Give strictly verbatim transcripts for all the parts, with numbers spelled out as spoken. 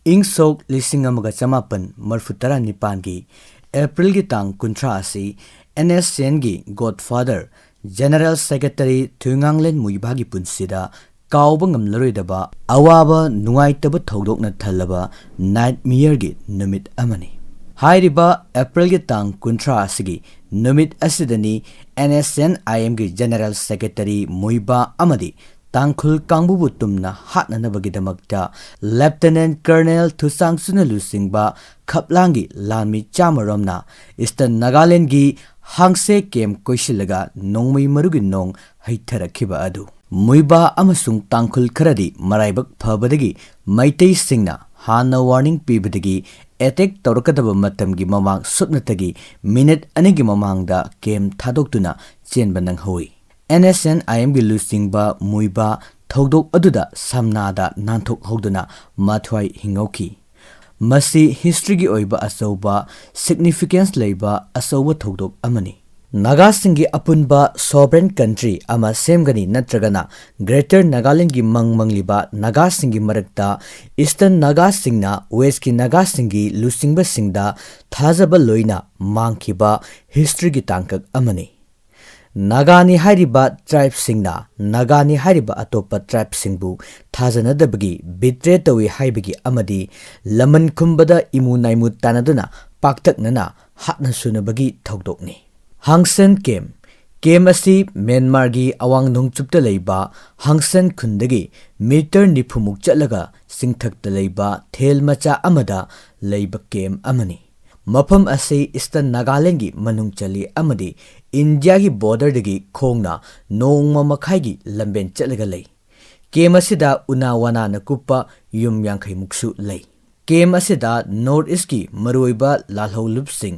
ꯏꯪ ꯁꯣꯛ ꯂꯤꯁꯤꯡ ꯑꯃꯒ ꯆꯃꯥꯄꯟ ꯃꯔꯤꯐꯨ ꯇꯔꯥ ꯅꯤꯄꯥꯟꯒꯤ ꯑꯦꯄ꯭ꯔꯤꯜꯒꯤ ꯇꯥꯡ ꯀꯨꯟꯊ꯭ꯔꯥ ꯑꯁꯤ ꯑꯦꯟ ꯑꯦꯁ ꯑꯦꯟꯒꯤ ꯒꯣꯗꯐꯥꯗꯔ ꯖꯦꯅꯔꯦꯜ ꯁꯦꯀ꯭ꯔꯦꯇꯔꯤ ꯊꯣꯏꯉꯥꯡꯂꯦꯟ ꯃꯨꯏꯕꯥꯒꯤ ꯄꯨꯟꯁꯤꯗ ꯀꯥꯎꯕ ꯉꯝꯂꯔꯣꯏꯗꯕ ꯑꯋꯥꯕ ꯅꯨꯡꯉꯥꯏꯇꯕ ꯊꯧꯗꯣꯛꯅ ꯊꯜꯂꯕ ꯅꯥꯏꯠꯃꯤꯌꯔꯒꯤ ꯅꯨꯃꯤꯠ ꯑꯃꯅꯤ꯫ ꯍꯥꯏꯔꯤꯕ ꯑꯦꯄ꯭ꯔꯤꯜꯒꯤ ꯇꯥꯡ ꯀꯨꯟꯊ꯭ꯔꯥ ꯑꯁꯤꯒꯤ ꯅꯨꯃꯤꯠ ꯑꯁꯤꯗꯅꯤ ꯑꯦꯟ ꯑꯦꯁ ꯑꯦꯟ ꯑꯥꯏ ꯑꯦꯝꯒꯤ ꯖꯦꯅꯔꯦꯜ ꯁꯦꯀ꯭ꯔꯦꯇꯔꯤ ꯃꯨꯏꯕꯥ ꯑꯃꯗꯤ ꯇꯥꯡꯈꯨꯜ ꯀꯥꯡꯕꯨꯕꯨ ꯇꯨꯝꯅ ꯍꯥꯠꯅꯅꯕꯒꯤꯗꯃꯛꯇ ꯂꯦꯐꯇꯤꯅꯦꯟ ꯀꯔꯅꯦꯜ ꯊꯨꯁꯥꯡꯁꯨꯅ ꯂꯨꯆꯤꯡꯕ ꯈꯞꯂꯥꯡꯒꯤ ꯂꯥꯟꯃꯤ ꯆꯥꯝꯃꯔꯣꯝꯅ ꯏꯁꯇꯔꯟ ꯅꯥꯒꯥꯂꯦꯟꯒꯤ ꯍꯥꯡꯁꯦ ꯀꯦꯝ ꯀꯣꯏꯁꯤꯜꯂꯒ ꯅꯣꯡꯃꯩ ꯃꯔꯨꯒꯤ ꯅꯣꯡ ꯍꯩꯊꯔꯛꯈꯤꯕ ꯑꯗꯨ꯫ ꯃꯨꯏꯕꯥ ꯑꯃꯁꯨꯡ ꯇꯥꯡꯈꯨꯜ ꯈꯔꯗꯤ ꯃꯔꯥꯏꯕꯛ ꯐꯕꯗꯒꯤ ꯃꯩꯇꯩꯁꯤꯡꯅ ꯍꯥꯟꯅ ꯋꯥꯔꯅꯤꯡ ꯄꯤꯕꯗꯒꯤ ꯑꯦꯇꯦꯛ ꯇꯧꯔꯛꯀꯗꯕ ꯃꯇꯝꯒꯤ ꯃꯃꯥꯡ ꯁꯨꯞꯅꯇꯒꯤ ꯃꯤꯅꯤꯠ ꯑꯅꯤꯒꯤ ꯃꯃꯥꯡꯗ ꯀꯦꯝ ꯊꯥꯗꯣꯛꯇꯨꯅ ꯆꯦꯟꯕ ꯅꯪꯍꯧꯏ꯫ ꯑꯦꯟ ꯑꯦꯁ ꯑꯦꯟ ꯑꯥꯏ ꯑꯦꯝꯒꯤ ꯂꯨꯆꯤꯡꯕ ꯃꯨꯏꯕꯥ ꯊꯧꯗꯣꯛ ꯑꯗꯨꯗ ꯁꯝꯅꯥꯗ ꯅꯥꯟꯊꯣꯛꯍꯧꯗꯨꯅ ꯃꯊ꯭ꯋꯥꯏ ꯍꯤꯡꯍꯧꯈꯤ꯫ ꯃꯁꯤ ꯍꯤꯁꯇ꯭ꯔꯤꯒꯤ ꯑꯣꯏꯕ ꯑꯆꯧꯕ ꯁꯤꯒꯅꯤꯐꯤꯀꯦꯟꯁ ꯂꯩꯕ ꯑꯆꯧꯕ ꯊꯧꯗꯣꯛ ꯑꯃꯅꯤ꯫ ꯅꯥꯒꯥꯁꯤꯡꯒꯤ ꯑꯄꯨꯟꯕ ꯁꯣꯚꯔꯦꯟ ꯀꯟꯇ꯭ꯔꯤ ꯑꯃ ꯁꯦꯝꯒꯅꯤ ꯅꯠꯇ꯭ꯔꯒꯅ ꯒ꯭ꯔꯦꯇꯔ ꯅꯥꯒꯥꯂꯦꯟꯒꯤ ꯃꯪ ꯃꯪꯂꯤꯕ ꯅꯥꯒꯥꯁꯤꯡꯒꯤ ꯃꯔꯛꯇ ꯏꯁꯇꯔꯟ ꯅꯥꯒꯥꯁꯤꯡꯅ ꯋꯦꯁꯀꯤ ꯅꯥꯒꯥꯁꯤꯡꯒꯤ ꯂꯨꯆꯤꯡꯕꯁꯤꯡꯗ ꯊꯥꯖꯕ ꯂꯣꯏꯅ ꯃꯥꯡꯈꯤꯕ ꯍꯤꯁꯇ꯭ꯔꯤꯒꯤ ꯇꯥꯡꯀꯛ ꯑꯃꯅꯤ꯫ ꯅꯥꯒꯥꯅꯤ ꯍꯥꯏꯔꯤꯕ ꯇ꯭ꯔꯥꯏꯕꯁꯤꯡꯅ ꯅꯥꯒꯥꯅꯤ ꯍꯥꯏꯔꯤꯕ ꯑꯇꯣꯞꯄ ꯇ꯭ꯔꯥꯏꯕꯁꯤꯡꯕꯨ ꯊꯥꯖꯅꯗꯕꯒꯤ, ꯕꯤꯇ꯭ꯔꯦ ꯇꯧꯏ ꯍꯥꯏꯕꯒꯤ ꯑꯃꯗꯤ ꯂꯃꯟ ꯈꯨꯝꯕꯗ ꯏꯃꯨ ꯅꯥꯏꯃꯨ ꯇꯥꯟꯅꯗꯨꯅ ꯄꯥꯛꯇꯛꯅꯅ ꯍꯥꯠꯅ ꯁꯨꯅꯕꯒꯤ ꯊꯧꯗꯣꯛꯅꯤ꯫ ꯍꯥꯡꯁꯦꯟ ꯀꯦꯝ꯫ ꯀꯦꯝ ꯑꯁꯤ ꯃ꯭ꯌꯥꯟꯃꯥꯔꯒꯤ ꯑꯋꯥꯡ ꯅꯣꯡꯆꯨꯞꯇ ꯂꯩꯕ ꯍꯥꯡꯁꯦꯟ ꯈꯨꯟꯗꯒꯤ ꯃꯤꯇꯔ ꯅꯤꯐꯨꯃꯨꯛ ꯆꯠꯂꯒ ꯆꯤꯡꯊꯛꯇ ꯂꯩꯕ ꯊꯦꯜ ꯃꯆꯥ ꯑꯃꯗ ꯂꯩꯕ ꯀꯦꯝ ꯑꯃꯅꯤ꯫ ꯃꯐꯝ ꯑꯁꯤ ꯏꯁꯇꯔꯟ ꯅꯥꯒꯥꯂꯦꯟꯒꯤ ꯃꯅꯨꯡ ꯆꯜꯂꯤ ꯑꯃꯗꯤ ꯏꯟꯗꯤꯌꯥꯒꯤ ꯕꯣꯔꯗꯔꯗꯒꯤ ꯈꯣꯡꯅ ꯅꯣꯡꯃ ꯃꯈꯥꯏꯒꯤ ꯂꯝꯕꯦꯟ ꯆꯠꯂꯒ ꯂꯩ꯫ ꯀꯦꯝ ꯑꯁꯤꯗ ꯎꯅꯥ ꯋꯥꯅꯥꯅ ꯀꯨꯞꯄ ꯌꯨꯝ ꯌꯥꯡꯈꯩꯃꯨꯛꯁꯨ ꯂꯩ꯫ ꯀꯦꯝ ꯑꯁꯤꯗ ꯅꯣꯔꯠ ꯏꯁꯀꯤ ꯃꯔꯨꯑꯣꯏꯕ ꯂꯥꯜꯍꯧꯂꯨꯞꯁꯤꯡ,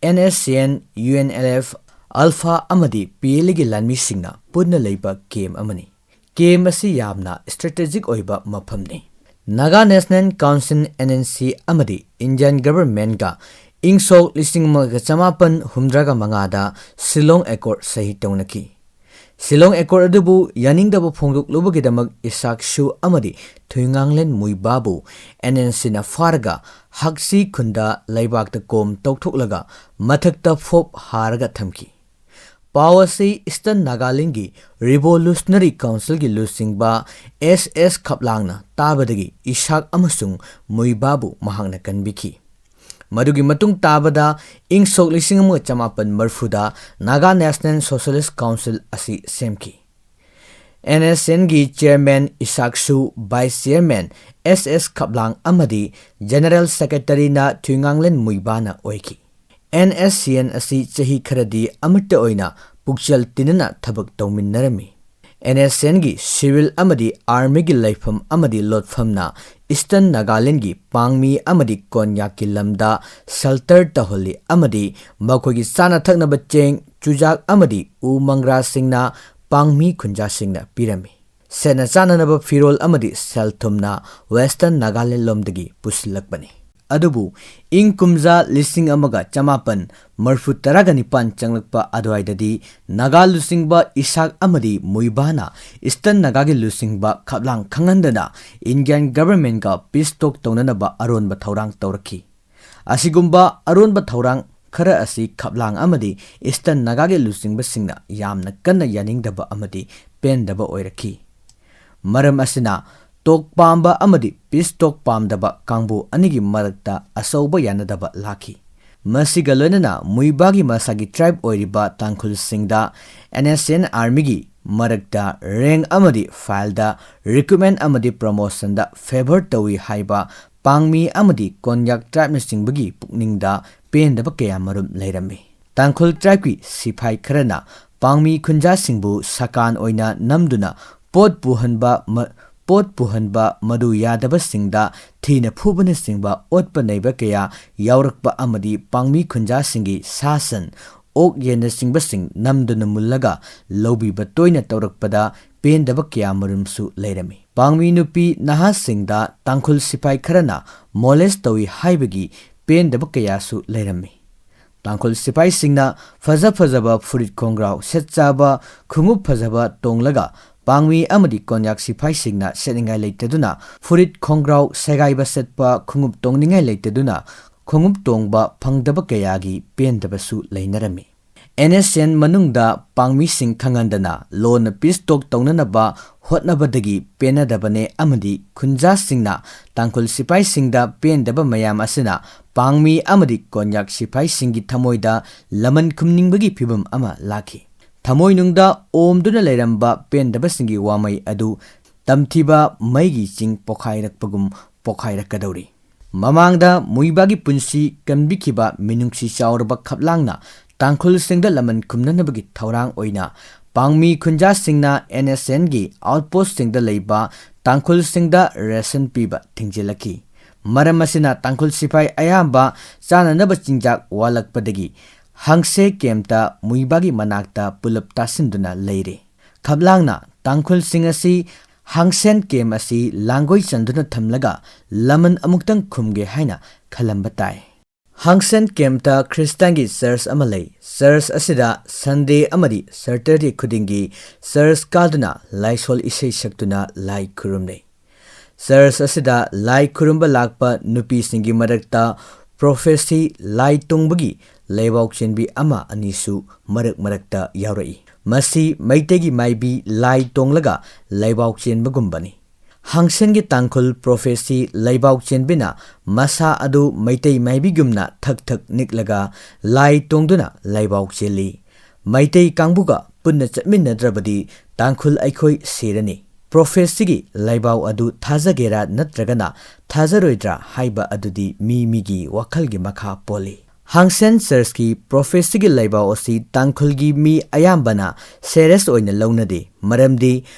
N S N, U N L F, ULFA ꯑꯃꯗꯤ ꯄꯤ ꯑꯦꯜ ꯑꯦꯒꯤ ꯂꯥꯟꯃꯤꯁꯤꯡꯅ ꯄꯨꯟꯅ ꯂꯩꯕ ꯀꯦꯝ ꯑꯃꯅꯤ꯫ ꯀꯦꯝ ꯑꯁꯤ ꯌꯥꯝꯅ ꯁ꯭ꯇ꯭ꯔꯦꯇꯦꯖꯤꯛ ꯑꯣꯏꯕ ꯃꯐꯝꯅꯤ꯫ Naga national council, N N C, ꯑꯃꯗꯤ ꯏꯟꯗꯤꯌꯟ ꯒꯚꯔꯟꯃꯦꯟꯠꯒ ꯏꯪ ꯁꯣꯛ ꯂꯤꯁꯤꯡ ꯑꯃꯒ ꯆꯃꯥꯄꯟ ꯍꯨꯝꯗ꯭ꯔꯥꯒ ꯃꯉꯥꯗ ꯁꯤꯂꯣꯡ ꯑꯦꯀꯣꯔꯗ ꯁꯍꯤ ꯇꯧꯅꯈꯤ꯫ ꯁꯤꯂꯣꯡ ꯑꯦꯀꯣꯔꯗ ꯑꯗꯨꯕꯨ ꯌꯥꯅꯤꯡꯗꯕ ꯐꯣꯡꯗꯣꯛꯂꯨꯕꯒꯤꯗꯃꯛ ꯏꯁꯥꯛꯁꯨ ꯑꯃꯗꯤ ꯊꯨꯏꯉꯥꯡꯂꯦꯟ ꯃꯨꯏꯕꯥꯕꯨ ꯑꯦꯟ ꯑꯦꯟ ꯁꯤꯅ ꯐꯥꯔꯒ ꯍꯛꯁꯤ ꯈꯨꯟꯗ ꯂꯩꯕꯥꯛꯇ ꯀꯣꯝ ꯇꯧꯊꯣꯛꯂꯒ ꯃꯊꯛꯇ ꯐꯣꯞ ꯍꯥꯔꯒ ꯊꯝꯈꯤ꯫ ꯄꯥꯎ ꯑꯁꯤ ꯏꯁꯇꯔꯟ ꯅꯥꯒꯥꯂꯦꯟꯒꯤ ꯔꯤꯚꯣꯂꯨꯁꯅꯔꯤ ꯀꯥꯎꯟꯁꯤꯜꯒꯤ ꯂꯨꯆꯤꯡꯕ ꯑꯦꯁ ꯑꯦꯁ ꯈꯞꯂꯥꯡꯅ ꯇꯥꯕꯗꯒꯤ ꯏꯁꯥꯛ ꯑꯃꯁꯨꯡ ꯃꯨꯏꯕꯥꯕꯨ ꯃꯍꯥꯛꯅ ꯀꯟꯕꯤꯈꯤ꯫ ꯃꯗꯨꯒꯤ ꯃꯇꯨꯡ ꯇꯥꯕꯗ ꯏꯪ ꯁꯣꯛ ꯂꯤꯁꯤꯡ ꯑꯃꯒ ꯆꯃꯥꯄꯟ ꯃꯔꯤꯐꯨꯗ ꯅꯥꯒꯥ ꯅꯦꯁꯅꯦꯜ ꯁꯣꯁꯤꯌꯦꯂꯤꯁ ꯀꯥꯎꯟꯁꯤꯜ ꯑꯁꯤ ꯁꯦꯝꯈꯤ꯫ ꯑꯦꯟ ꯑꯦꯁ ꯑꯦꯟꯒꯤ ꯆꯤꯌꯔꯃꯦꯟ ꯏꯁꯥꯛꯁꯨ, vice chairman S S Khaplang ꯑꯃꯗꯤ ꯖꯦꯅꯔꯦꯜ ꯁꯦꯀ꯭ꯔꯦꯇꯔꯤꯅ ꯊꯨꯏꯉꯥꯡꯂꯦꯟ ꯃꯨꯏꯕꯥꯅ ꯑꯣꯏꯈꯤ꯫ ꯑꯦꯟ ꯑꯦꯁ ꯁꯤ ꯑꯦꯟ ꯑꯁꯤ ꯆꯍꯤ ꯈꯔꯗꯤ ꯑꯃꯠꯇ ꯑꯣꯏꯅ ꯄꯨꯛꯆꯦꯜ ꯇꯤꯟꯅꯅ ꯊꯕꯛ ꯇꯧꯃꯤꯟꯅꯔꯝꯃꯤ꯫ ꯑꯦꯟ ꯑꯦꯁ ꯑꯦꯟꯒꯤ ꯁꯤꯚꯤꯜ ꯑꯃꯗꯤ ꯑꯥꯔꯃꯤꯒꯤ ꯂꯩꯐꯝ ꯑꯃꯗꯤ ꯂꯣꯠꯐꯝꯅ ꯏꯁꯇꯔꯟ ꯅꯥꯒꯥꯂꯦꯟꯒꯤ ꯄꯥꯡꯃꯤ ꯑꯃꯗꯤ ꯀꯣꯟꯌꯥꯛꯀꯤ ꯂꯝꯗ ꯁꯦꯜꯇꯔ ꯇꯧꯍꯜꯂꯤ ꯑꯃꯗꯤ ꯃꯈꯣꯏꯒꯤ ꯆꯥꯅ ꯊꯛꯅꯕ ꯆꯦꯡ, ꯆꯨꯖꯥꯛ ꯑꯃꯗꯤ ꯎ ꯃꯪꯒ꯭ꯔꯥꯁꯤꯡꯅ ꯄꯥꯡꯃꯤ ꯈꯨꯟꯖꯥꯁꯤꯡꯅ ꯄꯤꯔꯝꯃꯤ꯫ ꯁꯦꯠꯅ ꯆꯥꯅꯅꯕ ꯐꯤꯔꯣꯜ ꯑꯃꯗꯤ ꯁꯦꯜ ꯊꯨꯝꯅ ꯋꯦꯁꯇꯔꯟ ꯅꯥꯒꯥꯂꯦꯟ ꯂꯣꯝꯗꯒꯤ ꯄꯨꯁꯤꯜꯂꯛꯄꯅꯤ꯫ ꯑꯗꯨꯕꯨ ꯏꯪ ꯀꯨꯝꯖꯥ ꯂꯤꯁꯤꯡ ꯑꯃꯒ ꯆꯃꯥꯄꯟ ꯃꯔꯤꯐꯨ ꯇꯔꯥꯒ ꯅꯤꯄꯥꯟ ꯆꯪꯂꯛꯄ ꯑꯗꯨꯋꯥꯏꯗꯗꯤ ꯅꯥꯒꯥ ꯂꯨꯆꯤꯡꯕ ꯏꯁꯥꯛ ꯑꯃꯗꯤ ꯃꯨꯏꯕꯥꯅ ꯏꯁꯇꯔꯟ ꯅꯥꯒꯥꯒꯤ ꯂꯨꯆꯤꯡꯕ ꯈꯞꯂꯥꯡ ꯈꯪꯍꯟꯗꯅ ꯏꯟꯗꯤꯌꯥꯟ ꯒꯚꯔꯟꯃꯦꯟꯠꯀ ꯄꯤꯁ ꯇꯣꯛ ꯇꯧꯅꯅꯕ ꯑꯔꯣꯟꯕ ꯊꯧꯔꯥꯡ ꯇꯧꯔꯛꯈꯤ꯫ ꯑꯁꯤꯒꯨꯝꯕ ꯑꯔꯣꯟꯕ ꯊꯧꯔꯥꯡ ꯈꯔ ꯑꯁꯤ ꯈꯞꯂꯥꯡ ꯑꯃꯗꯤ ꯏꯁꯇꯔꯟ ꯅꯥꯒꯥꯒꯤ ꯂꯨꯆꯤꯡꯕꯁꯤꯡꯅ ꯌꯥꯝꯅ ꯀꯟꯅ ꯌꯥꯅꯤꯡꯗꯕ ꯑꯃꯗꯤ ꯄꯦꯟꯗꯕ ꯑꯣꯏꯔꯛꯈꯤ꯫ ꯃꯔꯝ ꯑꯁꯤꯅ ꯇꯣꯛ ꯄꯥꯝꯕ ꯑꯃꯗꯤ ꯄꯤꯁ ꯇꯣꯛ ꯄꯥꯝꯗꯕ ꯀꯥꯡꯕꯨ ꯑꯅꯤꯒꯤ ꯃꯔꯛꯇ ꯑꯆꯧꯕ ꯌꯥꯅꯗꯕ ꯂꯥꯛꯈꯤ꯫ ꯃꯁꯤꯒ ꯂꯣꯏꯅꯅ ꯃꯨꯏꯕꯥꯒꯤ ꯃꯁꯥꯒꯤ ꯇ꯭ꯔꯥꯏꯕ ꯑꯣꯏꯔꯤꯕ ꯇꯥꯡꯈꯨꯜꯁꯤꯡꯗ ꯑꯦꯟ ꯑꯦꯁ ꯑꯦꯟ ꯑꯥꯔꯃꯤꯒꯤ ꯃꯔꯛꯇ ꯔꯦꯡ ꯑꯃꯗꯤ ꯐꯥꯏꯜꯗ ꯔꯤꯀ꯭ꯔꯨꯠꯃꯦꯟꯠ ꯑꯃꯗꯤ ꯄ꯭ꯔꯃꯣꯁꯟꯗ ꯐꯦꯚꯔ ꯇꯧꯏ ꯍꯥꯏꯕ ꯄꯥꯡꯃꯤ ꯑꯃꯗꯤ ꯀꯣꯟꯌꯥꯛ ꯇ꯭ꯔꯥꯏꯕꯅꯆꯤꯡꯕꯒꯤ ꯄꯨꯛꯅꯤꯡꯗ ꯄꯦꯟꯗꯕ ꯀꯌꯥ ꯃꯔꯨꯝ ꯂꯩꯔꯝꯃꯤ꯫ ꯇꯥꯡꯈꯨꯜ ꯇ꯭ꯔꯥꯏꯕꯀꯤ ꯁꯤꯐꯥꯏ ꯈꯔꯅ ꯄꯥꯡꯃꯤ ꯈꯨꯟꯖꯥꯁꯤꯡꯕꯨ ꯁꯀꯥꯟ ꯑꯣꯏꯅ ꯅꯝꯗꯨꯅ ꯄꯣꯠ ꯄꯨꯍꯟꯕ ꯃ-, ꯄꯣꯠ ꯄꯨꯍꯟꯕ ꯃꯗꯨ ꯌꯥꯗꯕꯁꯤꯡꯗ ꯊꯤꯅ ꯐꯨꯕꯅꯆꯤꯡꯕ ꯑꯣꯠꯄ ꯅꯩꯕ ꯀꯌꯥ ꯌꯥꯎꯔꯛꯄ ꯑꯃꯗꯤ ꯄꯥꯡꯃꯤ ꯈꯨꯟꯖꯥꯁꯤꯡꯒꯤ ꯁꯥ ꯁꯟ, ꯑꯣꯛ ꯌꯦꯟꯅꯆꯤꯡꯕꯁꯤꯡ ꯅꯝꯗꯨꯅ ꯃꯨꯜꯂꯒ ꯂꯧꯕꯤꯕ ꯇꯣꯏꯅ ꯇꯧꯔꯛꯄꯗ ꯄꯦꯟꯗꯕ ꯀꯌꯥ ꯃꯔꯨꯝꯁꯨ ꯂꯩꯔꯝꯃꯤ꯫ ꯄꯥꯡꯃꯤ ꯅꯨꯄꯤ ꯅꯍꯥꯁꯤꯡꯗ ꯇꯥꯡꯈꯨꯜ ꯁꯤꯐꯥꯏ ꯈꯔꯅ ꯃꯣꯂꯦꯁ ꯇꯧꯏ ꯍꯥꯏꯕꯒꯤ ꯄꯦꯟꯗꯕ ꯀꯌꯥꯁꯨ ꯂꯩꯔꯝꯃꯤ꯫ ꯇꯥꯡꯈꯨꯜ ꯁꯤꯐꯥꯏꯁꯤꯡꯅ ꯐꯖ ꯐꯖꯕ ꯐꯨꯔꯤꯠ ꯈꯣꯡꯒ꯭ꯔꯥꯎ, ꯁꯦꯠ ꯆꯥꯕ ꯈꯣꯡꯎꯞ ꯐꯖꯕ ꯇꯣꯡꯂꯒ ꯄꯥꯡꯃꯤ ꯑꯃꯗꯤ ꯀꯣꯟꯌꯥꯛ ꯁꯤꯐꯥꯏꯁꯤꯡꯅ ꯁꯦꯠꯅꯤꯡꯉꯥꯏ ꯂꯩꯇꯗꯨꯅ ꯐꯨꯔꯤꯠ ꯈꯣꯡꯒ꯭ꯔꯥꯎ ꯁꯦꯒꯥꯏꯕ ꯁꯦꯠꯄ, ꯈꯣꯡꯎꯞ ꯇꯣꯡꯅꯤꯡꯉꯥꯏ ꯂꯩꯇꯗꯨꯅ ꯈꯣꯡꯎꯞ ꯇꯣꯡꯕ ꯐꯪꯗꯕ ꯀꯌꯥꯒꯤ ꯄꯦꯟꯗꯕꯁꯨ ꯂꯩꯅꯔꯝꯃꯤ꯫ ꯑꯦꯟ ꯑꯦꯁ ꯑꯦꯟ ꯃꯅꯨꯡꯗ ꯄꯥꯡꯃꯤꯁꯤꯡ ꯈꯪꯍꯟꯗꯅ ꯂꯣꯟꯅ peace talk ꯇꯧꯅꯅꯕ ꯍꯣꯠꯅꯕꯗꯒꯤ ꯄꯦꯟꯅꯗꯕꯅꯦ ꯑꯃꯗꯤ ꯈꯨꯟꯖꯥꯁꯤꯡꯅ ꯇꯥꯡꯈꯨꯜ ꯁꯤꯐꯥꯏꯁꯤꯡꯗ ꯄꯦꯟꯗꯕ ꯃꯌꯥꯝ ꯑꯁꯤꯅ ꯄꯥꯡꯃꯤ ꯑꯃꯗꯤ ꯀꯣꯟꯌꯥꯛ ꯁꯤꯐꯥꯏꯁꯤꯡꯒꯤ ꯊꯃꯣꯏꯗ ꯂꯃꯟ ꯈꯨꯝꯅꯤꯡꯕꯒꯤ ꯐꯤꯚꯝ ꯑꯃ ꯂꯥꯛꯈꯤ꯫ ꯊꯃꯣꯏꯅꯨꯡꯗ ꯑꯣꯝꯗꯨꯅ ꯂꯩꯔꯝꯕ ꯄꯦꯟꯗꯕꯁꯤꯡꯒꯤ ꯋꯥꯃꯩ ꯑꯗꯨ ꯇꯝꯊꯤꯕ ꯃꯩꯒꯤ ꯆꯤꯡ ꯄꯣꯈꯥꯏꯔꯛꯄꯒꯨꯝ ꯄꯣꯈꯥꯏꯔꯛꯀꯗꯧꯔꯤ꯫ ꯃꯃꯥꯡꯗ ꯃꯨꯏꯕꯥꯒꯤ ꯄꯨꯟꯁꯤ ꯀꯟꯕꯤꯈꯤꯕ ꯃꯤꯅꯨꯡꯁꯤ ꯆꯥꯎꯔꯕ ꯈꯞꯂꯥꯡꯅ ꯇꯥꯡꯈꯨꯜꯁꯤꯡꯗ ꯂꯃꯟ ꯈꯨꯝꯅꯅꯕꯒꯤ ꯊꯧꯔꯥꯡ ꯑꯣꯏꯅ ꯄꯥꯡꯃꯤ ꯈꯨꯟꯖꯥꯁꯤꯡꯅ ꯑꯦꯟ ꯑꯦꯁ ꯑꯦꯟꯒꯤ ꯑꯥꯎꯠꯄꯣꯁꯁꯤꯡꯗ ꯂꯩꯕ ꯇꯥꯡꯈꯨꯜꯁꯤꯡꯗ ꯔꯦꯁꯟ ꯄꯤꯕ ꯊꯤꯡꯖꯤꯜꯂꯛꯈꯤ꯫ ꯃꯔꯝ ꯑꯁꯤꯅ ꯇꯥꯡꯈꯨꯜ ꯁꯤꯐꯥꯏ ꯑꯌꯥꯝꯕ ꯆꯥꯅꯅꯕ ꯆꯤꯟꯖꯥꯛ ꯋꯥꯠꯂꯛꯄꯗꯒꯤ ꯍꯪꯁꯦ ꯀꯦꯝꯇ ꯃꯨꯏꯕꯥꯒꯤ ꯃꯅꯥꯛꯇ ꯄꯨꯂꯞ ꯇꯥꯁꯤꯟꯗꯨꯅ ꯂꯩꯔꯦ꯫ ꯈꯞꯂꯥꯡꯅ ꯇꯥꯡꯈꯨꯜꯁꯤꯡ ꯑꯁꯤ ꯍꯪꯁꯦꯟ ꯀꯦꯝ ꯑꯁꯤ ꯂꯥꯡꯒꯣꯏ ꯆꯟꯗꯨꯅ ꯊꯝꯂꯒ ꯂꯃꯟ ꯑꯃꯨꯛꯇꯪ ꯈꯨꯝꯒꯦ ꯍꯥꯏꯅ ꯈꯜꯂꯝꯕ ꯇꯥꯏ꯫ ꯍꯪꯁꯦꯟ ꯀꯦꯝꯇ ꯈ꯭ꯔꯤꯁꯇꯥꯟꯒꯤ ꯆꯔꯆ ꯑꯃ ꯂꯩ꯫ ꯆꯔꯆ ꯑꯁꯤꯗ ꯁꯟꯗꯦ ꯑꯃꯗꯤ ꯁꯇꯔꯗꯦ ꯈꯨꯗꯤꯡꯒꯤ ꯆꯔꯆ ꯀꯥꯗꯨꯅ ꯂꯥꯏꯁꯣꯜ ꯏꯁꯩ ꯁꯛꯇꯨꯅ ꯂꯥꯏ ꯈꯨꯔꯨꯝꯅꯩ꯫ ꯆꯔꯆ ꯑꯁꯤꯗ ꯂꯥꯏ ꯈꯨꯔꯨꯝꯕ ꯂꯥꯛꯄ ꯅꯨꯄꯤꯁꯤꯡꯒꯤ ꯃꯔꯛꯇ ꯄ꯭ꯔꯣꯐꯦꯁꯤ ꯂꯥꯏ ꯇꯣꯡꯕꯒꯤ ꯂꯩꯕꯥꯎ ꯆꯦꯟꯕꯤ ꯑꯃ ꯑꯅꯤꯁꯨ ꯃꯔꯛ ꯃꯔꯛꯇ ꯌꯥꯎꯔꯛꯏ꯫ ꯃꯁꯤ ꯃꯩꯇꯩꯒꯤ ꯃꯥꯏꯕꯤ ꯂꯥꯏ ꯇꯣꯡꯂꯒ ꯂꯩꯕꯥꯎ ꯆꯦꯟꯕꯒꯨꯝꯕꯅꯤ꯫ ꯍꯪꯁꯦꯟꯒꯤ ꯇꯥꯡꯈꯨꯜ ꯄ꯭ꯔꯣꯐꯦꯁꯤ ꯂꯩꯕꯥꯎ ꯆꯦꯟꯕꯤꯅ ꯃꯁꯥ ꯑꯗꯨ ꯃꯩꯇꯩ ꯃꯥꯏꯕꯤꯒꯨꯝꯅ ꯊꯛ ꯊꯛ ꯅꯤꯛꯂꯒ ꯂꯥꯏ ꯇꯣꯡꯗꯨꯅ ꯂꯩꯕꯥꯎ ꯆꯦꯜꯂꯤ꯫ ꯃꯩꯇꯩ ꯀꯥꯡꯕꯨꯒ ꯄꯨꯟꯅ ꯆꯠꯃꯤꯟꯅꯗ꯭ꯔꯕꯗꯤ ꯇꯥꯡꯈꯨꯜ ꯑꯩꯈꯣꯏ ꯁꯤꯔꯅꯤ꯫ ꯄ꯭ꯔꯣꯐꯦꯁꯤꯒꯤ ꯂꯩꯕꯥꯎ ꯑꯗꯨ ꯊꯥꯖꯒꯦꯔꯥ ꯅꯠꯇ꯭ꯔꯒꯅ ꯊꯥꯖꯔꯣꯏꯗ꯭ꯔꯥ ꯍꯥꯏꯕ ꯑꯗꯨꯗꯤ ꯃꯤ ꯃꯤꯒꯤ ꯋꯥꯈꯜꯒꯤ ꯃꯈꯥ ꯄꯣꯜꯂꯤ꯫ ꯍꯪꯁꯦꯟ ꯆꯔꯆꯀꯤ ꯄ꯭ꯔꯣꯐꯦꯁꯤꯒꯤ ꯂꯩꯕꯥꯎ ꯑꯁꯤ ꯇꯥꯡꯈꯨꯜꯒꯤ ꯃꯤ ꯑꯌꯥꯝꯕꯅ ꯁꯦꯔꯤꯌꯁ ꯑꯣꯏꯅ ꯂꯧꯅꯗꯦ, ꯃꯔꯝꯗꯤ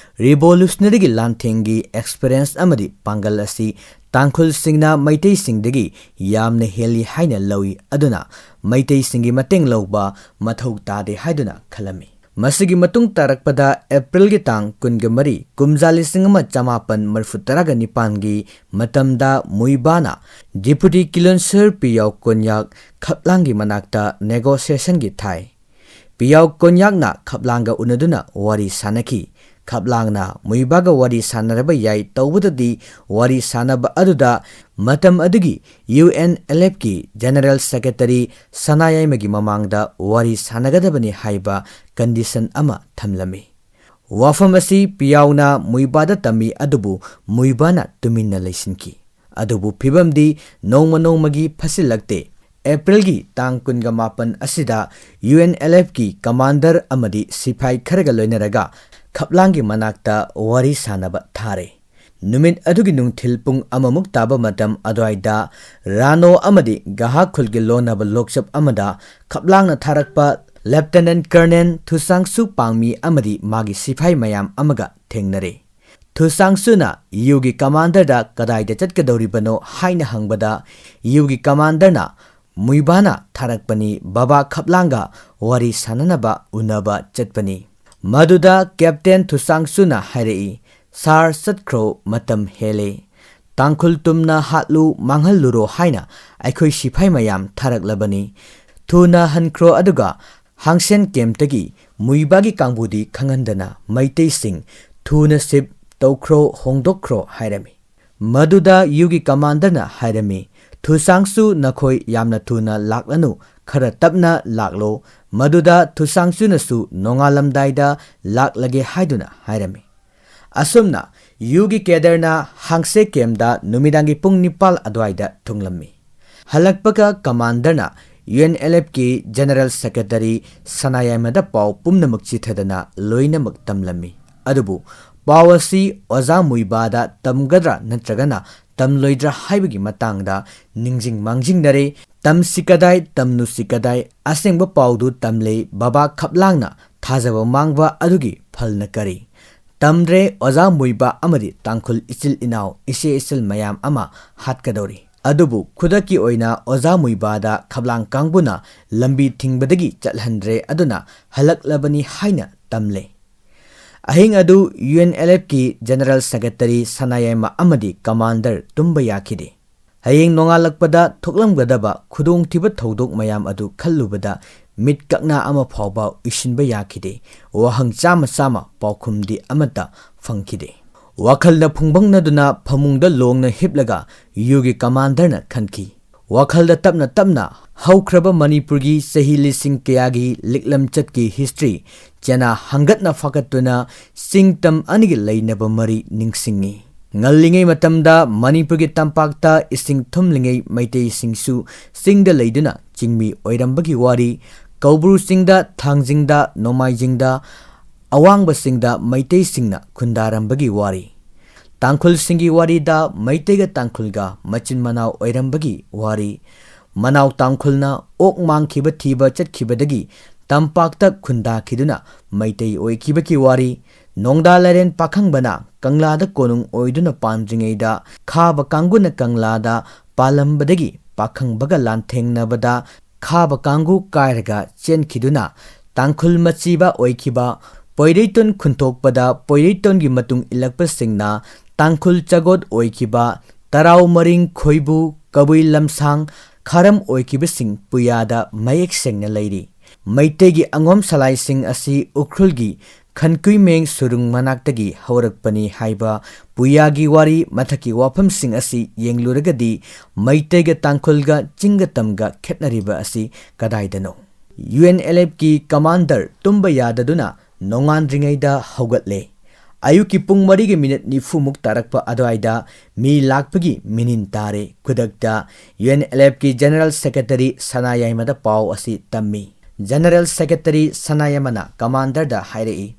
ꯔꯤꯚꯣꯂꯨꯁꯅꯔꯤꯒꯤ ꯂꯥꯟꯊꯦꯡꯒꯤ ꯑꯦꯛꯁꯄꯤꯔꯤꯌꯦꯟꯁ ꯑꯃꯗꯤ ꯄꯥꯡꯒꯜ ꯑꯁꯤ ꯇꯥꯡꯈꯨꯜꯁꯤꯡꯅ ꯃꯩꯇꯩꯁꯤꯡꯗꯒꯤ ꯌꯥꯝꯅ ꯍꯦꯜꯂꯤ ꯍꯥꯏꯅ ꯂꯧꯏ꯫ ꯑꯗꯨꯅ ꯃꯩꯇꯩꯁꯤꯡꯒꯤ ꯃꯇꯦꯡ ꯂꯧꯕ ꯃꯊꯧ ꯇꯥꯗꯦ ꯍꯥꯏꯗꯨꯅ ꯈꯜꯂꯝꯃꯤ꯫ ꯃꯁꯤꯒꯤ ꯃꯇꯨꯡ ꯇꯥꯔꯛꯄꯗ ꯑꯦꯄ꯭ꯔꯤꯜꯒꯤ ꯇꯥꯡ ꯀꯨꯟꯒ ꯃꯔꯤ, ꯀꯨꯝꯖꯥ ꯂꯤꯁꯤꯡ ꯑꯃ ꯆꯃꯥꯄꯟ ꯃꯔꯤꯐꯨ ꯇꯔꯥꯒ ꯅꯤꯄꯥꯟꯒꯤ ꯃꯇꯝꯗ ꯃꯨꯏꯕꯥꯅ Deputy Kilonser ꯄꯤꯌꯥꯎ ꯀꯣꯟꯌꯥꯛ ꯈꯞꯂꯥꯡꯒꯤ ꯃꯅꯥꯛꯇ negotiationꯒꯤ ꯊꯥꯏ꯫ ꯄꯤꯌꯥꯎ ꯀꯣꯟꯌꯥꯛꯅ ꯈꯞꯂꯥꯡꯒ ꯎꯅꯗꯨꯅ ꯋꯥꯔꯤ ꯁꯥꯅꯈꯤ꯫ ꯈꯞꯂꯥꯡꯅ ꯃꯨꯏꯕꯥꯒ ꯋꯥꯔꯤ ꯁꯥꯅꯔꯕ ꯌꯥꯏ, ꯇꯧꯕꯗꯗꯤ ꯋꯥꯔꯤ ꯁꯥꯅꯕ ꯑꯗꯨꯗ ꯃꯇꯝ ꯑꯗꯨꯒꯤ UNLFꯀꯤ General Secretary ꯁꯅꯥꯌꯥꯏꯃꯒꯤ ꯃꯃꯥꯡꯗ ꯋꯥꯔꯤ ꯁꯥꯅꯒꯗꯕꯅꯤ ꯍꯥꯏꯕ condition ꯑꯃ ꯊꯝꯂꯝꯃꯤ꯫ ꯋꯥꯐꯝ ꯑꯁꯤ ꯄꯤꯌꯥꯎꯅ ꯃꯨꯏꯕꯥꯗ ꯇꯝꯃꯤ, ꯑꯗꯨꯕꯨ ꯃꯨꯏꯕꯥꯅ ꯇꯨꯃꯤꯟꯅ ꯂꯩꯁꯤꯟꯈꯤ꯫ ꯑꯗꯨꯕꯨ ꯐꯤꯕꯝꯗꯤ ꯅꯣꯡꯃ ꯅꯣꯡꯃꯒꯤ ꯐꯠꯁꯤꯜꯂꯛꯇꯦ꯫ ꯑꯦꯄ꯭ꯔꯤꯜꯒꯤ ꯇꯥꯡ ꯀꯨꯟꯒ ꯃꯥꯄꯟ ꯑꯁꯤꯗ UNLFꯀꯤ commander ꯑꯃꯗꯤ ꯁꯤꯐꯥꯏ ꯈꯔꯒ ꯂꯣꯏꯅꯔꯒ ꯈꯞꯂꯥꯡꯒꯤ ꯃꯅꯥꯛꯇ ꯋꯥꯔꯤ ꯁꯥꯅꯕ ꯊꯥꯔꯦ꯫ ꯅꯨꯃꯤꯠ ꯑꯗꯨꯒꯤ ꯅꯨꯡꯊꯤꯜ ꯄꯨꯡ ꯑꯃꯃꯨꯛ ꯇꯥꯕ ꯃꯇꯝ ꯑꯗꯨꯋꯥꯏꯗ ꯔꯥꯅꯣ ꯑꯃꯗꯤ ꯒꯍꯥ ꯈꯨꯜꯒꯤ ꯂꯣꯟꯅꯕ ꯂꯣꯛꯆꯞ ꯑꯃꯗ ꯈꯞꯂꯥꯡꯅ ꯊꯥꯔꯛꯄ Lieutenant Colonel ꯊꯨꯁꯥꯡꯁꯨ ꯄꯥꯡꯃꯤ ꯑꯃꯗꯤ ꯃꯥꯒꯤ ꯁꯤꯐꯥꯏ ꯃꯌꯥꯝ ꯑꯃꯒ ꯊꯦꯡꯅꯔꯦ꯫ ꯊꯨꯁꯥꯡꯁꯨꯅ ꯌꯨꯒꯤ commanderꯗ ꯀꯗꯥꯏꯗ ꯆꯠꯀꯗꯧꯔꯤꯕꯅꯣ ꯍꯥꯏꯅ ꯍꯪꯕꯗ, ꯌꯨꯒꯤ commanderꯅ ꯃꯨꯏꯕꯥꯅ ꯊꯥꯔꯛꯄꯅꯤ, ꯕꯕꯥ ꯈꯞꯂꯥꯡꯒ ꯋꯥꯔꯤ ꯁꯥꯅꯅꯕ ꯎꯅꯕ ꯆꯠꯄꯅꯤ꯫ ꯃꯗꯨꯗ Captain ꯊꯨꯁꯥꯡꯁꯨꯅ ꯍꯥꯏꯔꯛꯏ, "Sir, ꯆꯠꯈ꯭ꯔꯣ, ꯃꯇꯝ ꯍꯦꯜꯂꯦ꯫ ꯇꯥꯡꯈꯨꯜ ꯇꯨꯝꯅ ꯍꯥꯠꯂꯨ, ꯃꯥꯡꯍꯜꯂꯨꯔꯣ ꯍꯥꯏꯅ ꯑꯩꯈꯣꯏ ꯁꯤꯐꯥꯏ ꯃꯌꯥꯝ ꯊꯥꯔꯛꯂꯕꯅꯤ꯫ ꯊꯨꯅ ꯍꯟꯈ꯭ꯔꯣ, ꯑꯗꯨꯒ ꯍꯥꯡꯁꯦꯟ campꯇꯒꯤ ꯃꯨꯏꯕꯥꯒꯤ ꯀꯥꯡꯕꯨꯗꯤ ꯈꯪꯍꯟꯗꯅ ꯃꯩꯇꯩꯁꯤꯡ ꯊꯨꯅ shift ꯇꯧꯈ꯭ꯔꯣ, ꯍꯣꯡꯗꯣꯛꯈ꯭ꯔꯣ" ꯍꯥꯏꯔꯝꯃꯤ꯫ ꯃꯗꯨꯗ ꯌꯨꯒꯤ commanderꯅ ꯍꯥꯏꯔꯝꯃꯤ, "ꯊꯨꯁꯥꯡꯁꯨ, ꯅꯈꯣꯏ ꯌꯥꯝꯅ ꯊꯨꯅ ꯂꯥꯛꯂꯅꯨ, ꯈꯔ ꯇꯞꯅ ꯂꯥꯛꯂꯣ"꯫ ꯃꯗꯨꯗ ꯊꯨꯁꯥꯡꯁꯨꯅꯁꯨ ꯅꯣꯡꯉꯥꯜꯂꯝꯗꯥꯏꯗ ꯂꯥꯛꯂꯒꯦ ꯍꯥꯏꯗꯨꯅ ꯍꯥꯏꯔꯝꯃꯤ꯫ ꯑꯁꯨꯝꯅ ꯌꯨꯒꯤ cadreꯅ ꯍꯥꯡꯁꯦ campꯗ ꯅꯨꯃꯤꯗꯥꯡꯒꯤ ꯄꯨꯡ ꯅꯤꯄꯥꯜ ꯑꯗꯨꯋꯥꯏꯗ ꯊꯨꯡꯂꯝꯃꯤ꯫ ꯍꯜꯂꯛꯄꯒ commanderꯅ UNLFꯀꯤ General Secretary ꯁꯅꯥꯌꯥꯏꯃꯗ ꯄꯥꯎ ꯄꯨꯝꯅꯃꯛ ꯆꯤꯊꯗꯅ ꯂꯣꯏꯅꯃꯛ ꯇꯝꯂꯝꯃꯤ꯫ ꯑꯗꯨꯕꯨ ꯄꯥꯎ ꯑꯁꯤ ꯑꯣꯖꯥ ꯃꯨꯏꯕꯥꯗ ꯇꯝꯒꯗ꯭ꯔꯥ ꯅꯠꯇ꯭ꯔꯒꯅ ꯇꯝꯂꯣꯏꯗ꯭ꯔꯥ ꯍꯥꯏꯕꯒꯤ ꯃꯇꯥꯡꯗ ꯅꯤꯡꯁꯤꯡ ꯃꯥꯡꯖꯤꯡꯅꯔꯦ꯫ ꯇꯝꯁꯤ ꯀꯗꯥꯏ, ꯇꯝꯅꯨꯁꯤ ꯀꯗꯥꯏ, ꯑꯁꯦꯡꯕ ꯄꯥꯎꯗꯨ ꯇꯝꯂꯦ, ꯕꯕꯥ ꯈꯞꯂꯥꯡꯅ ꯊꯥꯖꯕ ꯃꯥꯡꯕ ꯑꯗꯨꯒꯤ ꯐꯜꯅ ꯀꯔꯤ? ꯇꯝꯗ꯭ꯔꯦ, ꯑꯣꯖꯥ ꯃꯨꯏꯕꯥ ꯑꯃꯗꯤ ꯇꯥꯡꯈꯨꯜ ꯏꯆꯤꯜ ꯏꯅꯥꯎ, ꯏꯆꯦ ꯏꯆꯜ ꯃꯌꯥꯝ ꯑꯃ ꯍꯥꯠꯀꯗꯧꯔꯤ꯫ ꯑꯗꯨꯕꯨ ꯈꯨꯗꯛꯀꯤ ꯑꯣꯏꯅ ꯑꯣꯖꯥ ꯃꯨꯏꯕꯥꯗ ꯈꯞꯂꯥꯡ ꯀꯥꯡꯕꯨꯅ ꯂꯝꯕꯤ ꯊꯤꯡꯕꯗꯒꯤ ꯆꯠꯍꯟꯗ꯭ꯔꯦ, ꯑꯗꯨꯅ ꯍꯜꯂꯛꯂꯕꯅꯤ ꯍꯥꯏꯅ ꯇꯝꯂꯦ꯫ ꯑꯍꯤꯡ ꯑꯗꯨ ꯌꯨ ꯑꯦꯟ ꯑꯦꯜ ꯑꯦꯐꯀꯤ ꯖꯦꯅꯔꯦꯜ ꯁꯦꯀ꯭ꯔꯦꯇꯔꯤ ꯁꯅꯥꯌꯥꯏꯃ ꯑꯃꯗꯤ ꯀꯃꯥꯟꯗꯔ ꯇꯨꯝꯕ ꯌꯥꯈꯤꯗꯦ꯫ ꯍꯌꯦꯡ ꯅꯣꯡꯉꯥꯜꯂꯛꯄꯗ ꯊꯣꯛꯂꯝꯒꯗꯕ ꯈꯨꯗꯣꯡꯊꯤꯕ ꯊꯧꯗꯣꯛ ꯃꯌꯥꯝ ꯑꯗꯨ ꯈꯜꯂꯨꯕꯗ ꯃꯤꯠ ꯀꯛꯅ ꯑꯃ ꯐꯥꯎꯕ ꯎꯏꯁꯤꯟꯕ ꯌꯥꯈꯤꯗꯦ꯫ ꯋꯥꯍꯪ ꯆꯥꯝꯃ ꯆꯥꯝꯃ ꯄꯥꯎꯈꯨꯝꯗꯤ ꯑꯃꯠꯇ ꯐꯪꯈꯤꯗꯦ꯫ ꯋꯥꯈꯜꯗ ꯐꯨꯡꯕꯪꯅꯗꯨꯅ ꯐꯃꯨꯡꯗ ꯂꯣꯡꯅ ꯍꯤꯞꯂꯒ ꯌꯨꯒꯤ ꯀꯃꯥꯟꯗꯔꯅ ꯈꯟꯈꯤ꯫ ꯋꯥꯈꯜꯗ ꯇꯞꯅ ꯇꯞꯅ ꯍꯧꯈ꯭ꯔꯕ ꯃꯅꯤꯄꯨꯔꯒꯤ ꯆꯍꯤ ꯂꯤꯁꯤꯡ ꯀꯌꯥꯒꯤ ꯂꯤꯛꯂꯝꯆꯠꯀꯤ ꯍꯤꯁꯇ꯭ꯔꯤ ꯆꯦꯅꯥ ꯍꯪꯒꯠꯅ ꯐꯒꯠꯇꯨꯅ ꯆꯤꯡ ꯇꯝ ꯑꯅꯤꯒꯤ ꯂꯩꯅꯕ ꯃꯔꯤ ꯅꯤꯡꯁꯤꯡꯉꯤ꯫ ꯉꯜꯂꯤꯉꯩ ꯃꯇꯝꯗ ꯃꯅꯤꯄꯨꯔꯒꯤ ꯇꯝꯄꯥꯛꯇ ꯏꯁꯤꯡ ꯊꯨꯝꯂꯤꯉꯩ ꯃꯩꯇꯩꯁꯤꯡꯁꯨ ꯆꯤꯡꯗ ꯂꯩꯗꯨꯅ ꯆꯤꯡꯃꯤ ꯑꯣꯏꯔꯝꯕꯒꯤ ꯋꯥꯔꯤ, ꯀꯧꯕ꯭ꯔꯨ ꯆꯤꯡꯗ, ꯊꯥꯡꯖꯤꯡꯗ, ꯅꯣꯡꯃꯥꯏꯖꯤꯡꯗ, ꯑꯋꯥꯡꯕ ꯆꯤꯡꯗ ꯃꯩꯇꯩꯁꯤꯡꯅ ꯈꯨꯟꯗꯥꯔꯝꯕꯒꯤ ꯋꯥꯔꯤ, ꯇꯥꯡꯈꯨꯜꯁꯤꯡꯒꯤ ꯋꯥꯔꯤꯗ ꯃꯩꯇꯩꯒ ꯇꯥꯡꯈꯨꯜꯒ ꯃꯆꯤꯟ ꯃꯅꯥꯎ ꯑꯣꯏꯔꯝꯕꯒꯤ ꯋꯥꯔꯤ, ꯃꯅꯥꯎ ꯇꯥꯡꯈꯨꯜꯅ ꯑꯣꯛ ꯃꯥꯡꯈꯤꯕ ꯊꯤꯕ ꯆꯠꯈꯤꯕꯗꯒꯤ ꯇꯝꯄꯥꯛꯇ ꯈꯨꯟꯗꯥꯈꯤꯗꯨꯅ ꯃꯩꯇꯩ ꯑꯣꯏꯈꯤꯕꯒꯤ ꯋꯥꯔꯤ, ꯅꯣꯡꯗꯥ ꯂꯥꯏꯔꯦꯟ ꯄꯥꯈꯪꯕꯅ ꯀꯪꯂꯥꯗ ꯀꯣꯅꯨꯡ ꯑꯣꯏꯗꯨꯅ ꯄꯥꯟꯗ꯭ꯔꯤꯉꯩꯗ ꯈꯥꯕ ꯀꯥꯡꯕꯨꯅ ꯀꯪꯂꯥꯗ ꯄꯥꯜꯂꯝꯕꯗꯒꯤ ꯄꯥꯈꯪꯕꯒ ꯂꯥꯟꯊꯦꯡꯅꯕꯗ ꯈꯥꯕ ꯀꯥꯡꯕꯨ ꯀꯥꯏꯔꯒ ꯆꯦꯟꯈꯤꯗꯨꯅ ꯇꯥꯡꯈꯨꯜ ꯃꯆꯤꯕ ꯑꯣꯏꯈꯤꯕ ꯄꯣꯏꯔꯩꯇꯣꯟ ꯈꯨꯟꯊꯣꯛꯄꯗ ꯄꯣꯏꯔꯩꯇꯣꯟꯒꯤ ꯃꯇꯨꯡ ꯏꯜꯂꯛꯄꯁꯤꯡꯅ ꯇꯥꯡꯈꯨꯜ ꯆꯒꯣꯠ ꯑꯣꯏꯈꯤꯕ ꯇꯔꯥꯎ ꯃꯔꯤꯡ ꯈꯣꯏꯕꯨ ꯀꯕꯨꯏ ꯂꯝꯁꯥꯡ ꯈꯥꯔꯝ ꯑꯣꯏꯈꯤꯕꯁꯤꯡ ꯄꯨꯌꯥꯗ ꯃꯌꯦꯛ ꯁꯦꯡꯅ ꯂꯩꯔꯤ꯫ ꯃꯩꯇꯩꯒꯤ ꯑꯉꯣꯝ ꯁꯂꯥꯏꯁꯤꯡ ꯑꯁꯤ ꯎꯈ꯭ꯔꯨꯜꯒꯤ ꯈꯟꯀꯨꯏꯃꯦꯡ ꯁꯨꯔꯨꯡ ꯃꯅꯥꯛꯇꯒꯤ ꯍꯧꯔꯛꯄꯅꯤ ꯍꯥꯏꯕ ꯄꯨꯌꯥꯒꯤ ꯋꯥꯔꯤ ꯃꯊꯛꯀꯤ ꯋꯥꯐꯝꯁꯤꯡ ꯑꯁꯤ ꯌꯦꯡꯂꯨꯔꯒꯗꯤ ꯃꯩꯇꯩꯒ ꯇꯥꯡꯈꯨꯜꯒ ꯆꯤꯡꯒ ꯇꯝꯒ ꯈꯦꯠꯅꯔꯤꯕ ꯑꯁꯤ ꯀꯗꯥꯏꯗꯅꯣ? ꯌꯨ ꯑꯦꯟ ꯑꯦꯜ ꯑꯦꯐꯀꯤ ꯀꯃꯥꯟꯗꯔ ꯇꯨꯝꯕ ꯌꯥꯗꯗꯨꯅ ꯅꯣꯡꯉꯥꯟꯗ꯭ꯔꯤꯉꯩꯗ ꯍꯧꯒꯠꯂꯦ꯫ ꯑꯌꯨꯛꯀꯤ ꯄꯨꯡ ꯃꯔꯤꯒꯤ ꯃꯤꯅꯤꯠ ꯅꯤꯐꯨꯃꯨꯛ ꯇꯥꯔꯛꯄ ꯑꯗꯨꯋꯥꯏꯗ ꯃꯤ ꯂꯥꯛꯄꯒꯤ ꯃꯤꯅꯤꯟ ꯇꯥꯔꯦ꯫ ꯈꯨꯗꯛꯇ ꯌꯨ ꯑꯦꯟ ꯑꯦꯜ ꯑꯦꯐꯀꯤ ꯖꯦꯅꯔꯦꯜ ꯁꯦꯀ꯭ꯔꯦꯇꯔꯤ ꯁꯅꯥꯌꯥꯏꯃꯗ ꯄꯥꯎ ꯑꯁꯤ ꯇꯝꯃꯤ꯫ ꯖꯦꯅꯔꯦꯜ ꯁꯦꯀ꯭ꯔꯦꯇꯔꯤ ꯁꯅꯥꯌꯥꯏꯃꯅ ꯀꯃꯥꯟꯗꯔꯗ ꯍꯥꯏꯔꯛꯏ,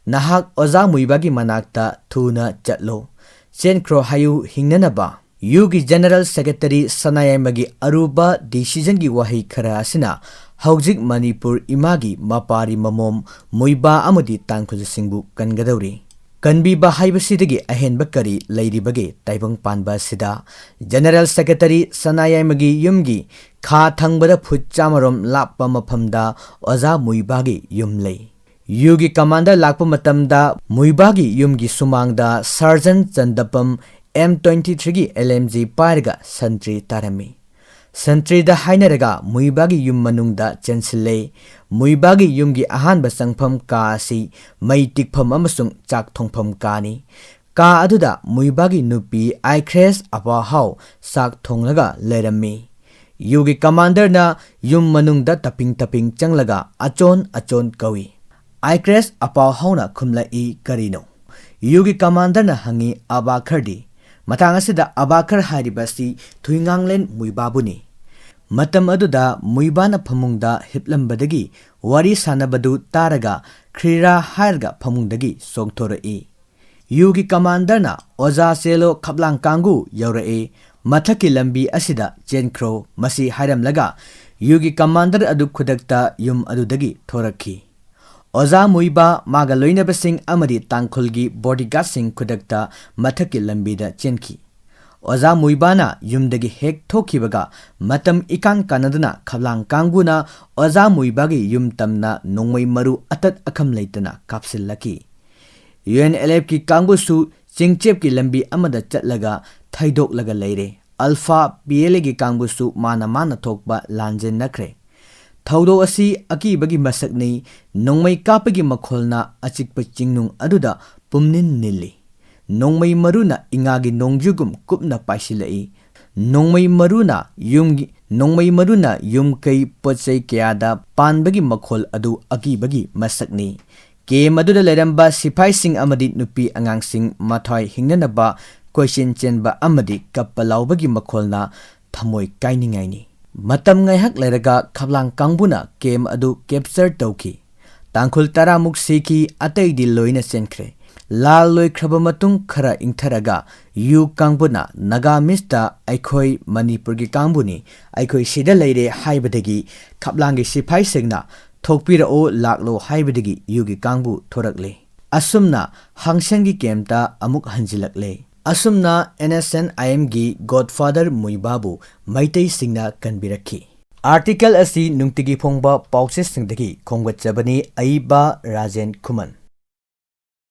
"ꯅꯍꯥꯛ ꯑꯣꯖꯥ ꯃꯨꯏꯕꯥꯒꯤ ꯃꯅꯥꯛꯇ ꯊꯨꯅ ꯆꯠꯂꯣ꯫ ꯆꯦꯟꯈ꯭ꯔꯣ ꯍꯥꯏꯌꯨ ꯍꯤꯡꯅꯅꯕ꯫" ꯌꯨꯒꯤ ꯖꯦꯅꯔꯦꯜ ꯁꯦꯀ꯭ꯔꯦꯇꯔꯤ ꯁꯅꯥꯌꯥꯏꯃꯒꯤ ꯑꯔꯨꯕ ꯗꯤꯁꯤꯖꯟꯒꯤ ꯋꯥꯍꯩ ꯈꯔ ꯑꯁꯤꯅ ꯍꯧꯖꯤꯛ ꯃꯅꯤꯄꯨꯔ ꯏꯃꯥꯒꯤ ꯃꯄꯥꯔꯤ ꯃꯃꯣꯝ ꯃꯨꯏꯕꯥ ꯑꯃꯗꯤ ꯇꯥꯡꯈꯨꯜꯁꯤꯡꯕꯨ ꯀꯟꯒꯗꯧꯔꯤ꯫ ꯀꯟꯕꯤꯕ ꯍꯥꯏꯕꯁꯤꯗꯒꯤ ꯑꯍꯦꯟꯕ ꯀꯔꯤ ꯂꯩꯔꯤꯕꯒꯦ? ꯇꯥꯏꯕꯪ ꯄꯥꯟꯕ ꯑꯁꯤꯗ ꯖꯦꯅꯔꯦꯜ ꯁꯦꯀ꯭ꯔꯦꯇꯔꯤ ꯁꯅꯥꯌꯥꯏꯃꯒꯤ ꯌꯨꯝꯒꯤ ꯈꯥ ꯊꯪꯕꯗ ꯐꯨꯠ ꯆꯥꯝꯃꯔꯣꯝ ꯂꯥꯞꯄ ꯃꯐꯝꯗ ꯑꯣꯖꯥ ꯃꯨꯏꯕꯥꯒꯤ ꯌꯨꯝ ꯂꯩ꯫ ꯌꯨꯒꯤ ꯀꯃꯥꯟꯗꯔ ꯂꯥꯛꯄ ꯃꯇꯝꯗ ꯃꯨꯏꯕꯥꯒꯤ ꯌꯨꯝꯒꯤ ꯁꯨꯃꯥꯡꯗ ꯁꯥꯔꯖꯟ ꯆꯟꯗꯄꯝ ꯑꯦꯝ ꯇ꯭ꯋꯦꯟꯇꯤ ꯊ꯭ꯔꯤꯒꯤ ꯑꯦꯜ ꯑꯦꯝ ꯖꯤ ꯄꯥꯏꯔꯒ ꯁꯟꯇ꯭ꯔꯤ ꯇꯥꯔꯝꯃꯤ꯫ ꯁꯟꯇ꯭ꯔꯤꯗ ꯍꯥꯏꯅꯔꯒ ꯃꯨꯏꯕꯥꯒꯤ ꯌꯨꯝ ꯃꯅꯨꯡꯗ ꯆꯦꯟꯁꯤꯜꯂꯦ꯫ ꯃꯨꯏꯕꯥꯒꯤ ꯌꯨꯝꯒꯤ ꯑꯍꯥꯟꯕ ꯆꯪꯐꯝ ꯀꯥ ꯑꯁꯤ ꯃꯩ ꯇꯤꯛꯐꯝ ꯑꯃꯁꯨꯡ ꯆꯥꯛ ꯊꯣꯡꯐꯝ ꯀꯥꯅꯤ꯫ ꯀꯥ ꯑꯗꯨꯗ ꯃꯨꯏꯕꯥꯒꯤ ꯅꯨꯄꯤ ꯑꯥꯏꯈ꯭ꯔꯦꯁ ꯑꯄꯥꯍꯥꯎ ꯆꯥꯛ ꯊꯣꯡꯂꯒ ꯂꯩꯔꯝꯃꯤ꯫ ꯌꯨꯒꯤ ꯀꯃꯥꯟꯗꯔꯅ ꯌꯨꯝ ꯃꯅꯨꯡꯗ ꯇꯞꯄꯤꯡ ꯇꯞꯄꯤꯡ ꯆꯪꯂꯒ ꯑꯆꯣꯟ ꯑꯆꯣꯟ ꯀꯧꯏ꯫ ꯑꯥꯏꯀ꯭ꯔꯦꯁ ꯑꯄꯥꯎ ꯍꯧꯅ ꯈꯨꯝꯂꯛꯏ, "ꯀꯔꯤꯅꯣ?" ꯌꯨꯒꯤ ꯀꯃꯥꯟꯗꯔꯅ ꯍꯪꯉꯤ, "ꯑꯕꯥꯈꯔꯗꯤ?" ꯃꯇꯥꯡ ꯑꯁꯤꯗ ꯑꯕꯥꯈꯔ ꯍꯥꯏꯔꯤꯕ ꯑꯁꯤ ꯊꯨꯏꯉꯥꯡꯂꯦꯟ ꯃꯨꯏꯕꯥꯕꯨꯅꯤ꯫ ꯃꯇꯝ ꯑꯗꯨꯗ ꯃꯨꯏꯕꯥꯅ ꯐꯃꯨꯡꯗ ꯍꯤꯞꯂꯝꯕꯗꯒꯤ ꯋꯥꯔꯤ ꯁꯥꯟꯅꯕꯗꯨ ꯇꯥꯔꯒ ꯈ꯭ꯔꯤꯔꯥ ꯍꯥꯏꯔꯒ ꯐꯃꯨꯡꯗꯒꯤ ꯆꯣꯡꯊꯣꯔꯛꯏ꯫ ꯌꯨꯒꯤ ꯀꯃꯥꯟꯗꯔꯅ, "ꯑꯣꯖꯥ ꯆꯦꯜꯂꯣ, ꯈꯞꯂꯥꯡ ꯀꯥꯡꯕꯨ ꯌꯧꯔꯛꯏ, ꯃꯊꯛꯀꯤ ꯂꯝꯕꯤ ꯑꯁꯤꯗ ꯆꯦꯟꯈ꯭ꯔꯣ"꯫ ꯃꯁꯤ ꯍꯥꯏꯔꯝꯂꯒ ꯌꯨꯒꯤ ꯀꯃꯥꯟꯗꯔ ꯑꯗꯨ ꯈꯨꯗꯛꯇ ꯌꯨꯝ ꯑꯗꯨꯗꯒꯤ ꯊꯣꯔꯛꯈꯤ꯫ ꯑꯣꯖꯥ ꯃꯨꯏꯕꯥ, ꯃꯥꯒ ꯂꯣꯏꯅꯕꯁꯤꯡ ꯑꯃꯗꯤ ꯇꯥꯡꯈꯨꯜꯒꯤ ꯕꯣꯗꯤꯒꯥꯔꯗꯁꯤꯡ ꯈꯨꯗꯛꯇ ꯃꯊꯛꯀꯤ ꯂꯝꯕꯤꯗ ꯆꯦꯟꯈꯤ꯫ ꯑꯣꯖꯥ ꯃꯨꯏꯕꯥꯅ ꯌꯨꯝꯗꯒꯤ ꯍꯦꯛ ꯊꯣꯛꯈꯤꯕꯒ ꯃꯇꯝ ꯏꯀꯥꯟ ꯀꯥꯟꯅꯗꯅ ꯈꯞꯂꯥꯡ ꯀꯥꯡꯕꯨꯅ ꯑꯣꯖꯥ ꯃꯨꯏꯕꯥꯒꯤ ꯌꯨꯝ ꯇꯝꯅ ꯅꯣꯡꯃꯩ ꯃꯔꯨ ꯑꯇꯠ ꯑꯈꯝ ꯂꯩꯇꯅ ꯀꯥꯞꯁꯤꯜꯂꯛꯈꯤ꯫ ꯌꯨ ꯑꯦꯟ ꯑꯦꯜ ꯑꯦꯐꯀꯤ ꯀꯥꯡꯕꯨꯁꯨ ꯆꯤꯡꯆꯦꯞꯀꯤ ꯂꯝꯕꯤ ꯑꯃꯗ ꯆꯠꯂꯒ ꯊꯩꯗꯣꯛꯂꯒ ꯂꯩꯔꯦ꯫ ꯑꯜꯐꯥ ꯄꯤ ꯑꯦꯜ ꯑꯦꯒꯤ ꯀꯥꯡꯕꯨꯁꯨ ꯃꯥꯅ ꯃꯥꯅ ꯊꯣꯛꯄ ꯂꯥꯟꯖꯦꯟꯅꯈ꯭ꯔꯦ꯫ ꯊꯧꯗꯣꯛ ꯑꯁꯤ ꯑꯀꯤꯕꯒꯤ ꯃꯁꯛꯅꯤ꯫ ꯅꯣꯡꯃꯩ ꯀꯥꯞꯄꯒꯤ ꯃꯈꯣꯜꯅ ꯑꯆꯤꯛꯄ ꯆꯤꯡꯅꯨꯡ ꯑꯗꯨꯗ ꯄꯨꯝꯅꯤꯟ ꯅꯤꯜꯂꯤ꯫ ꯅꯣꯡꯃꯩ ꯃꯔꯨꯅ ꯏꯉꯥꯒꯤ ꯅꯣꯡꯖꯨꯒꯨꯝ ꯀꯨꯞꯅ ꯄꯥꯏꯁꯤꯜꯂꯛꯏ꯫ ꯅꯣꯡꯃꯩ ꯃꯔꯨꯅ ꯌꯨꯝꯒꯤ, ꯅꯣꯡꯃꯩ ꯃꯔꯨꯅ ꯌꯨꯝ ꯀꯩ ꯄꯣꯠ ꯆꯩ ꯀꯌꯥꯗ ꯄꯥꯟꯕꯒꯤ ꯃꯈꯣꯜ ꯑꯗꯨ ꯑꯀꯤꯕꯒꯤ ꯃꯁꯛꯅꯤ꯫ ꯀꯦꯝ ꯑꯗꯨꯗ ꯂꯩꯔꯝꯕ ꯁꯤꯐꯥꯏꯁꯤꯡ ꯑꯃꯗꯤ ꯅꯨꯄꯤ ꯑꯉꯥꯡꯁꯤꯡ ꯃꯊ꯭ꯋꯥꯏ ꯍꯤꯡꯅꯅꯕ ꯀꯣꯏꯆꯦꯟ ꯆꯦꯟꯕ ꯑꯃꯗꯤ ꯀꯞꯄ ꯂꯥꯎꯕꯒꯤ ꯃꯈꯣꯜꯅ ꯊꯃꯣꯏ ꯀꯥꯏꯅꯤꯡꯉꯥꯏꯅꯤ꯫ ꯃꯇꯝ ꯉꯥꯏꯍꯥꯛ ꯂꯩꯔꯒ ꯈꯞꯂꯥꯡ ꯀꯥꯡꯕꯨꯅ ꯀꯦꯝ ꯑꯗꯨ ꯀꯦꯞꯆꯔ ꯇꯧꯈꯤ꯫ ꯇꯥꯡꯈꯨꯜ ꯇꯔꯥꯃꯨꯛ ꯁꯤꯈꯤ, ꯑꯇꯩꯗꯤ ꯂꯣꯏꯅ ꯆꯦꯟꯈ꯭ꯔꯦ꯫ ꯂꯥꯜ ꯂꯣꯏꯈ꯭ꯔꯕ ꯃꯇꯨꯡ ꯈꯔ ꯏꯪꯊꯔꯒ ꯌꯨ ꯀꯥꯡꯕꯨꯅ ꯅꯥꯒꯥꯃꯤꯁꯇ "ꯑꯩꯈꯣꯏ ꯃꯅꯤꯄꯨꯔꯒꯤ ꯀꯥꯡꯕꯨꯅꯤ, ꯑꯩꯈꯣꯏ ꯁꯤꯗ ꯂꯩꯔꯦ" ꯍꯥꯏꯕꯗꯒꯤ ꯈꯞꯂꯥꯡꯒꯤ ꯁꯤꯐꯥꯏꯁꯤꯡꯅ "ꯊꯣꯛꯄꯤꯔꯛꯑꯣ, ꯂꯥꯛꯂꯣ" ꯍꯥꯏꯕꯗꯒꯤ ꯌꯨꯒꯤ ꯀꯥꯡꯕꯨ ꯊꯣꯔꯛꯂꯦ꯫ ꯑꯁꯨꯝꯅ ꯍꯥꯡꯁꯪꯒꯤ ꯀꯦꯝꯞꯇ ꯑꯃꯨꯛ ꯍꯟꯖꯤꯜꯂꯛꯂꯦ꯫ ꯑꯁꯨꯝꯅ ꯑꯦꯟ ꯑꯦꯁ ꯑꯦꯟ ꯑꯥꯏ ꯑꯦꯝꯒꯤ ꯒꯣꯗꯐꯥꯗꯔ ꯃꯨꯏꯕꯥꯕꯨ ꯃꯩꯇꯩꯁꯤꯡꯅ ꯀꯟꯕꯤꯔꯛꯈꯤ꯫ ꯑꯥꯔꯇꯤꯀꯜ ꯑꯁꯤ ꯅꯨꯡꯇꯤꯒꯤ ꯐꯣꯡꯕ ꯄꯥꯎꯆꯦꯁꯤꯡꯗꯒꯤ ꯈꯣꯝꯒꯠꯆꯕꯅꯤ ꯑꯏꯕ ꯔꯥꯖꯦꯟ ꯈꯨꯃꯟ꯫